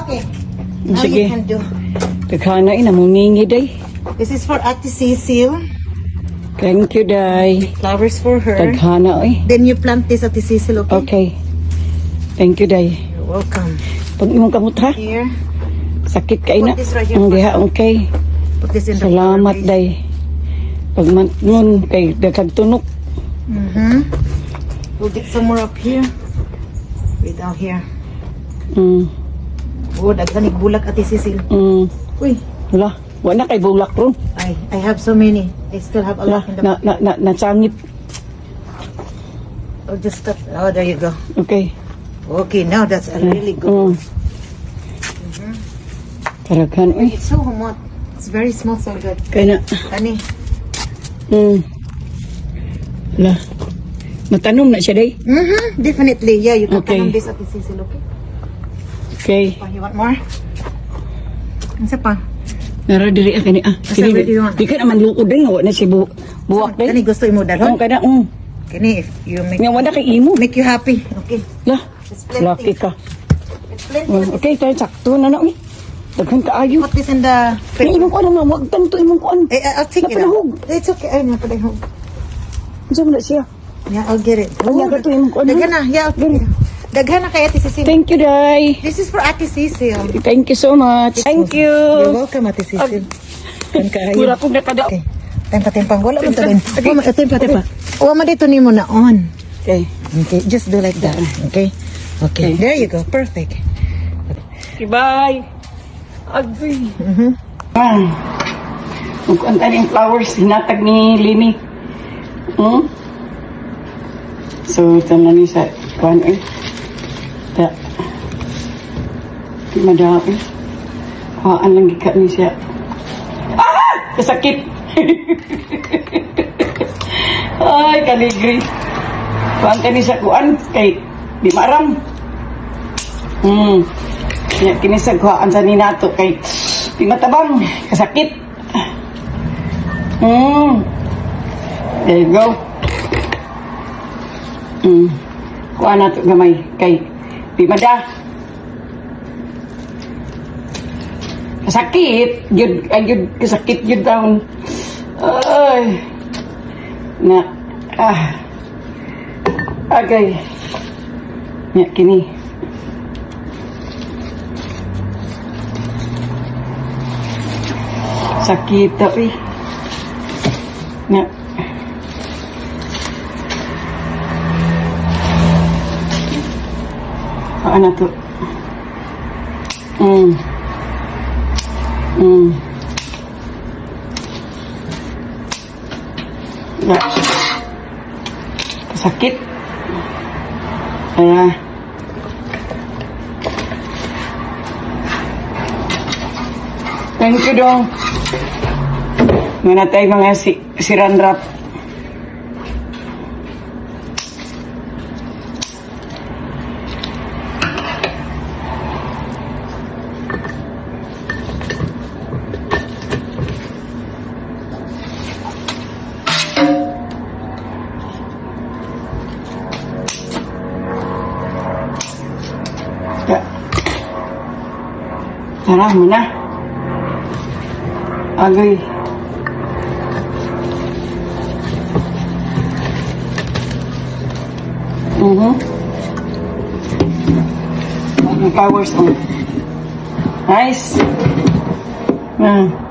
Okay. Now Sige. you can do. Daghana ina mo ngingi day. This is for Ate Cecil. Thank you, day. Flowers for her. Daghana oy. Then you plant this, Ate Cecil, okay? Okay. Thank you, day. You're welcome. Pag imong kamot ha. Here. Sakit kay na. Put this right here. Ang diha okay. Put this in the Salamat, flower vase. day. Pag ngun kay daghang tunok. We'll get some more up here. Wait, down here. Oh, daghan ig bulak, Ate Cecil. Uy, Wala, wala kay bulak ron. I have so many. I still have a Wala, lot in the na na na nasangit. Oh, just stop. Oh, there you go. Okay. Okay, now that's a really good. Karaghan oy. It's so humot. It's very small, so good. Kay na. Ani? Wala. Matanom na siya day. Definitely. Yeah, you can Okay. tanom this, Ate Cecil, okay? Okay. Pa, you want more? Unsa pa? Nara diri ah kani ah. Asa, Kini, where do you want? di ka naman luod din nga wa na si buwak day. Kani gusto imo dalhon? Ang kana. Kani if you make Nga wala kay imo. make you happy. Okay. La. It's plenty. Lucky ka. It's plenty. Okay, tayo sakto na na uy. Daghan kaayo. Put this in the May imong kuan nga wag tanto imong kuan. Eh, I'll take it out. Napanahog. It's okay. Ay, napanahog. Unsa man na siya? Yeah, I'll get it. Ay, nga to imong kuan. Daghan na. Yeah, I'll take it. Daghan na kay Ate Cecil. Thank you, Day. This is for Ate Cecil. Thank you so much. Thank you. You're welcome, Ate Cecil. Kan kaayo. Mura kong nakada. Okay. Tempa, tempa. Wala man tayo. Wala, tempa, tempa. Wala man dito nimo na on. Okay. Okay, just do like that. Okay? Okay. Okay. There you go. Perfect. Bye. Agree. Ah. Ang kuan tayo flowers hinatag ni Lini. So, ito na ni sa kuan eh. Ta. Di madaw eh. Kuhaan lang gika ni siya. Ah! Kasakit! Ay, kaligri. Kuhaan ka ni sa kuan kay di maram. Ya, kini sa kuhaan sa ninato kay di matabang, kasakit. There you go. Kuha na to gamay kay di mada. Kasakit, gyud ay gyud kasakit gyud taon. Ay. Na ah. Okay. Ya kini. Sakit eh. Na. Ano to? Ya. Sakit. Ayan. Thank you, dong. Mga tayo mga saran wrap. Ya. Tara muna. Agoy. Ang flowers on. Nice. Ah.